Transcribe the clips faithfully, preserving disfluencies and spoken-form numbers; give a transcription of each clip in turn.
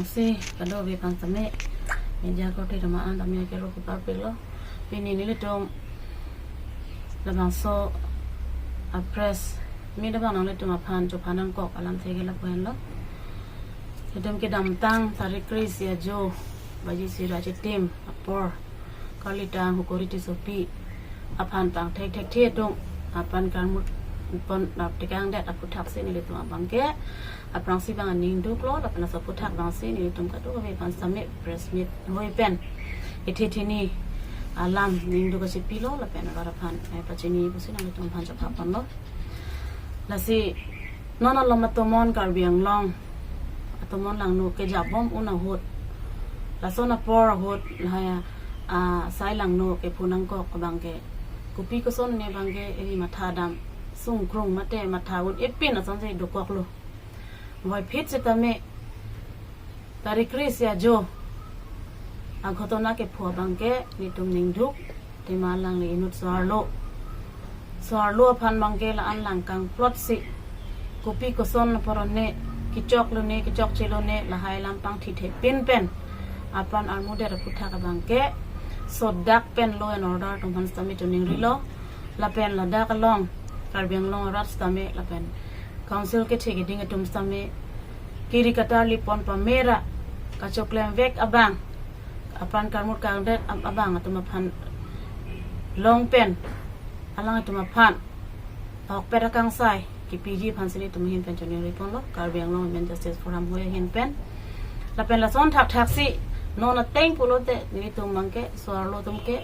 Si kadokave aphan tame, media korte atum an tame akero kupar pilo. Pini nelitum labangso a press meet abang nanglitum aphan chopha nangkok alamthe ke lapu henlo. Itum kedamtang tarik kre-isi ajo baji sirachit tim apor Karlitang Hukuri Tissopi aphan pangthekthekthe atum aphan karmut pon nap tekangdet aputhaksi nelitum abangke aphrangsi abang aning duklo, lapen laso aphuthak abangsi nelitum kadokave aphan tame press meet hoi pen ithe thini alam ning duk kachepilo, lapen arat aphan, eh, pachini pusi nanglitum aphan chopha ponlo. Lasi non alom atomon Karbi Anglong atomon langno kejabom un ahut, lason apor ahut lahai a, ah, sai langno kephu nangkok abangke kopi koson ne abangke eri matha dam sungkrung mate matha un epin asonsi dokoklo. Voiphit sitame tarik kre-isi ajo aghotona kephu abangke nelitum ning duk, athema alangli inut so-arlo, so-arlo aphan abangke la-an lang kangplotsi kopi koson apor ne, kechoklo ne kechokchelo ne lahai alam pangthithepin pen apran armudet aphuthak abangke sodak pen law and order atum aphan sitame choningrilo, lapen ladak along Karbi Anglong arat sitame lapen council kethe keding atum sitame kiri katarli pon pamera kachoklem vek abang, apran karmut kangdet ab-, abang atum aphan long pen alangtum aphan ahokpet akangsai kepiji aphansi nelitum ahin pen choningri ponlo, Karbi Anglong Women Justice Forum hoi ahin pen. Lapen lason thakthaksi non ateng pulote nelitum abangke so-arlo atum ke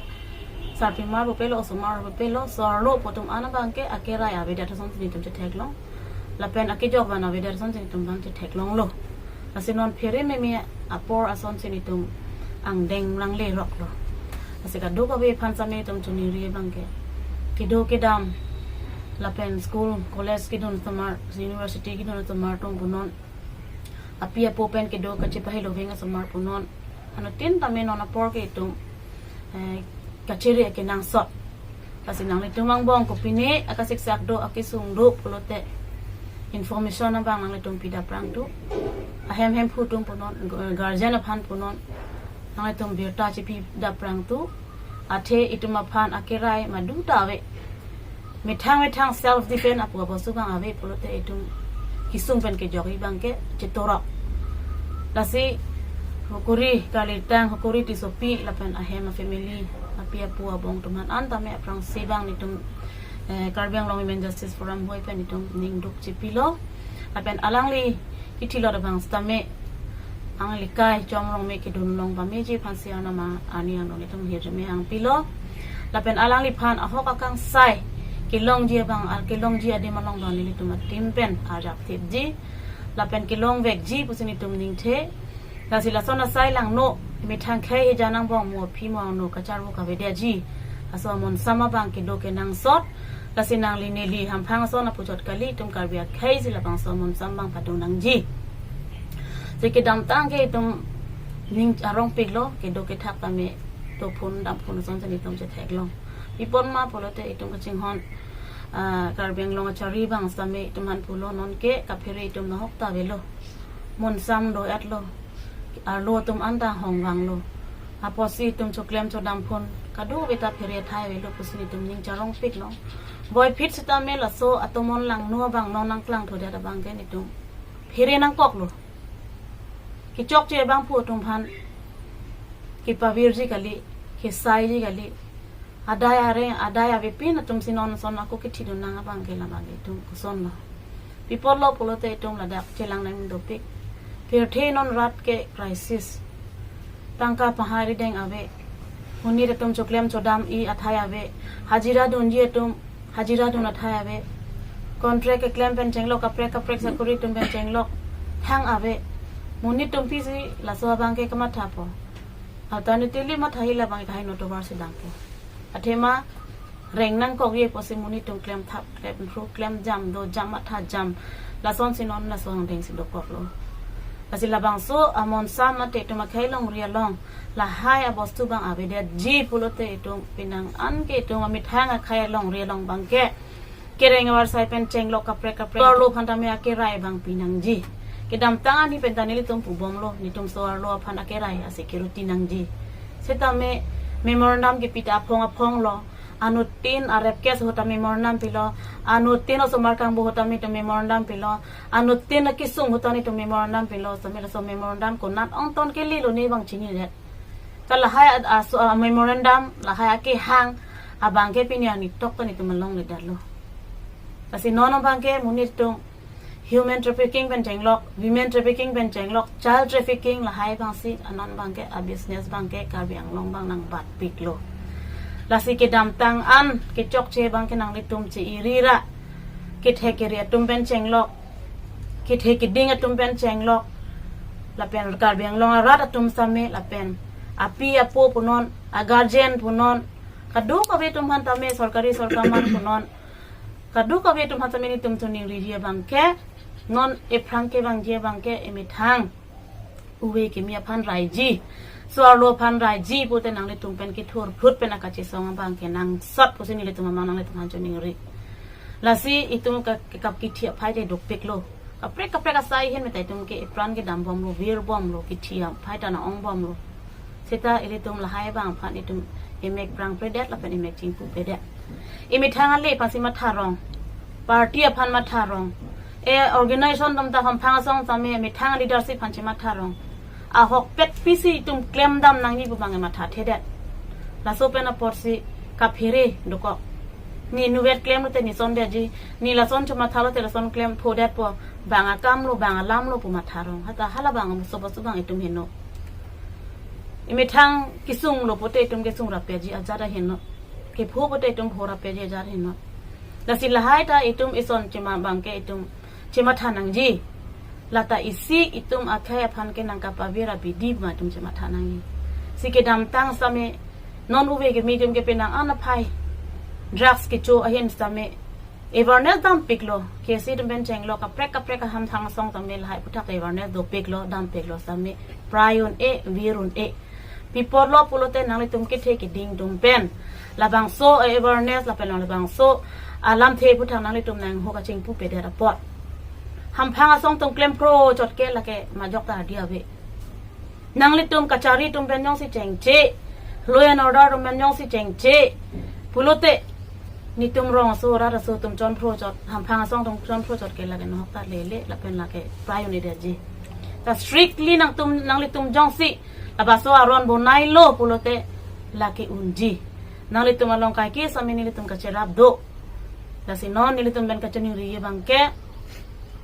sarpimar pupelo, osomar pupelo, so-arlo pu atum an abangke akerai avedet asonsi nelitum chetheklong, lapen akejok van avedet asonsi nelitum abang chetheklonglo. Lasi non phere meme apor asonsi nelitum angdeng nangleroklo. Lasi kadokave aphan tame nelitum choningri abangke kedo kedam lapen school, college kedun osomar, university kedun osomar atum punon, api apo pen kedo kachepaheloving osomar punon, anuttin tame non apor ke itum, eh, kachere kenangsot. Lasi nanglitum angbong kopine akasiksak do, akesung do pulote information abang nanglitum pidapprang tu. Ahem hemphu atum punon, gu-, guardian aphan punon nanglitum birta chepidapprang tu. Athe itum aphan akerai madu ta ave. Methang methang self defense apu abostu abang ave pulote itum kesung pen kejokji abangke chetorok. Lasi Hukuri, Karlitang Hukuri Tissopi lapen ahem afamily, api apo abong atum an tame aphrangsi abang nelitum, eh, Karbi Anglong Women Justice Forum hoi pen nelitum ning duk chepilo. Lapen alangli kithilot abang sitame alangli kai Chom Rongme kedun long pameji aphansi arnam arni angno nelitum hirjume hangpilo. Lapen alangliphan ahok akangsai kelongji abang, al kelongji adim along abang nelitum atim pen arjap thipji lapen kelong vekji pusi nelitum ningthe. Lasi lason asai langno methang khei hejan angbong mo aphi mo angno kacharvo kavedetji aso amonsam abang kedo kenangsot. Lasi nangli neli hamphang ason apuchot kali, itum Karbi akhei si labangso amonsam abang padun nangji. Si kedamtang ke itum ning arongpiklo, kedo kethak tame tophun damphun asonsi nelitum chetheklong. Pi apot ma pulote itum kachinghon, ah, Karbi Anglong achari abang sitame itum aphan pulo, nonke kaphere itum nahok ta avelo. Monsam do-etlo. Arlo atum anta hongvanglo. Apotsi itum choklem chodamphun kadokave ta phere athai avelo pusi nelitum ning charongpiklo. Voiphit sitame laso atomon langno abang non nangklangthudet abangke nelitum phere nangkoklo. Kechokche abangphu atum aphan kepavirji kali, kesaiji kali. Adai areng, adai avepin atumsi non ason ako kethidun nang abangke labang itum kosonlo. Pi apotlo pulote itum ladak chelang nang dopik. Pirthe non rat ke crisis. Tangka pahari deng ave. Monit atum choklem chodam-i athai ave. Hajira dunji atum hajira dun athai ave. Contract keklem pen chenglok, kaprek kaprek sakori atum pen chenglok thang ave. Monit atum pisi laso abangke kamathapo. Alternatively mathahi labang kahai notovar si dangpo. Athema reng nangkokji pusi monit atum klemthap, klemthru, klemjam, dojam, mathajam. Lasonsi non laso angdengsi dokoklo. Lasi labangso amonsam mate itum akhei longri along lahai abostu abang avedetji pulote itum penang an ke itum amethang akhei longri along abangke kereng avarsai pen chenglok kaprek kaprek arlo aphan tame akerai abang pinangji. Kedamtang an hi pen ta nelitum pubomlo, netum so-arlo aphan akerai ase keruti nangji. Setame memorandum kepi ta aphong aphong lo. Anuttin a-rape case ahut ta memorandum pilo, anuttin osomar kangbo ahut ta netum memorandum pilo, anuttin akesung ahut ta netum memorandum pilo, setame laso memorandum konat ongton kelelo ne bang chinidet. Ta lahai a, a, so, a, memorandum, lahai akehang abangke pini arni tok ta netum alongledetlo. Lasi non abangke monit atum human trafficking pen chenglok, women trafficking pen chenglok, child trafficking lahai abangsi non abangke a-business abangke Karbi Anglong abang nangbatpiklo. Lasi kedamtang an kechokche abangke nanglitum che-iri ra, kethe kere atum pen chenglok, kethe keding atum pen chenglok, lapen Karbi Anglong arat atum setame, lapen api apo punon, a-guardian punon, kadokave atum aphan tame, sorkari sorkar man punon, kadokave atum aphan tame netum choningriji abangke, non ephrang kevangji abangke emethang uve kimi aphan raiji, so-arlo aphan raiji pute nanglitum pen kethur phut pen akachesong abangke nangsot pusi nelitum amang nanglitum aphan choningri. Lasi itum ka, ka, kap kithi aphai te dukpiklo. Kaprek kaprek asai ahin meta itum ke epran kedambomlo, virbomlo, kithi aphai ta na-ongbomlo. Seta ilitum lahai abang aphan itum emek prangpredet lapen emek chingpupedet. Emethang ale aphansi matharong, party aphan matharong, e organization atum ta hamphang asong tame emethang leadership aphan chematharong. Ahokpet pisi itum klemdam nangji pu abang emathathedet. Laso pen apotsi kaphere dokok. Ne inutvet klemlo te ne sondetji, ne lason chematha lo te lason klemphodetpo, bang akamlo, bang alamlo pu matharong. Hata hala abang sobo so abang itum heno. Emethang kesunglo pute itum kesung rapji ajat aheno. Kepho pute itum pho rapji ajat aheno. Lasi lahai ta itum ison chema abangke itum chematha nangji. Lata isi itum akhei aphan ke nangkapavir abidi ma itum chematha nangji. Si kedamtang setame non uve kimi itum ke penang an aphai drugs kecho ahin setame awareness dampiklo, K S A atum pen chenglok, kaprek kaprek ahamphang asong tame lahai aphuthak awareness dopiklo, dampiklo setame prai un-e, vir un-e. Pi apotlo pulote nanglitum kethe keding atum pen labangso awareness lapen labangso alamthe aphuthak nanglitum nangho kachingpupedet apot. Hamphang asong atum klempro chot ke lake majok ta hadi ave. Nanglitum kachari atum pen jongsi chengche, law and order atum pen jongsi chengche pulote, netum rong aso rat aso atum chonphro chot, hamphang asong atum chonphro chot ke lake nohok ta lele, lapen lake prai un-edetji. Ta strictly nangtum, nanglitum jongsi labangso aron bonailo pulote lake unji. Nanglitum along kaike setame nelitum kacherap do. Lasi non nelitum pen kachoningri abangke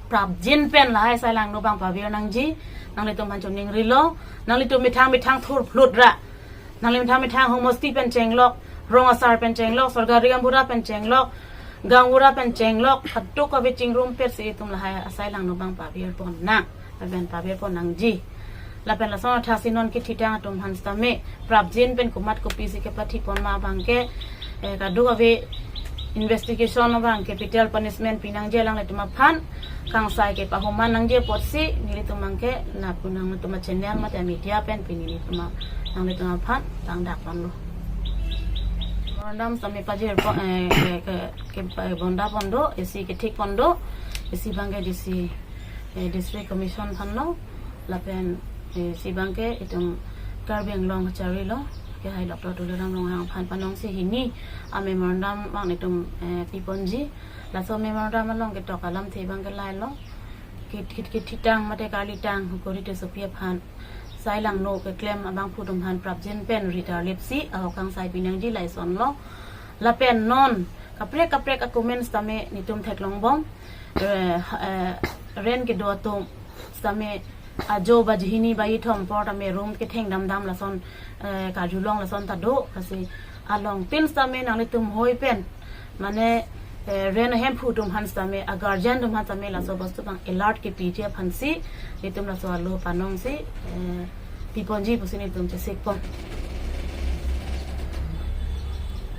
prapjin pen lahai asai langno abang pavir nangji, nanglitum aphan choningrilo, nanglitum methang methang thur phlut ra, nangli methang methang homosti pen chenglok, rong asar pen chenglok, sorkari gaonbura pen chenglok, gaonbura pen chenglok, kadokave chingrumpetsi itum lahai asai langno abang pavirpon nang, lapen pavirpon nangji. Lapen lason athak si non kethitang atum aphan setame prapjin pen komat kopisi kepathipon ma abangke, eh, kadokave investigation abang capital punishment pinangji alanglitum aphan, kangsai ke pahoman nangji apotsi nelitum abangke lapu nanglitum achannel mate media pen pini nelitum a, nanglitum aphan tangdakponlo. Memorandum setame pajirpon, eh, ke, ke, ke, ke bondapon do, isi kethikpon do, isi abangke D C, eh, District Commission aphanlo, lapen, eh, isi abangke itum Karbi Anglong kacharilo, kehai Doctor Tuliram Ronghang aphan panongsi hini a-memorandum abang netum, eh, piponji. Laso memorandum along ketok alamthe abangke lahelo. Kit, kit, kethitang mate karlitang hukuri tesopi aphan, sai langno keklem abangphu atum aphan prapjin pen ritar lipsi ahok kangsai pinangji, laisonlo. Lapen non kaprek kaprek a-comment setame netum theklongbom, eh, eh, rent kedo atum setame ajo ba jihini ba jithom apor tame room ketheng damdam lason, eh, karjulong lason ta do, lasi alongtin setame nanglitum hoi pen, mane, eh, rent ahemphu atum aphan setame, a-guardian atum aphan setame laso bostu abang alert kepiji aphansi netum laso alo panongsi, eh, piponji pusi netum chesikpon.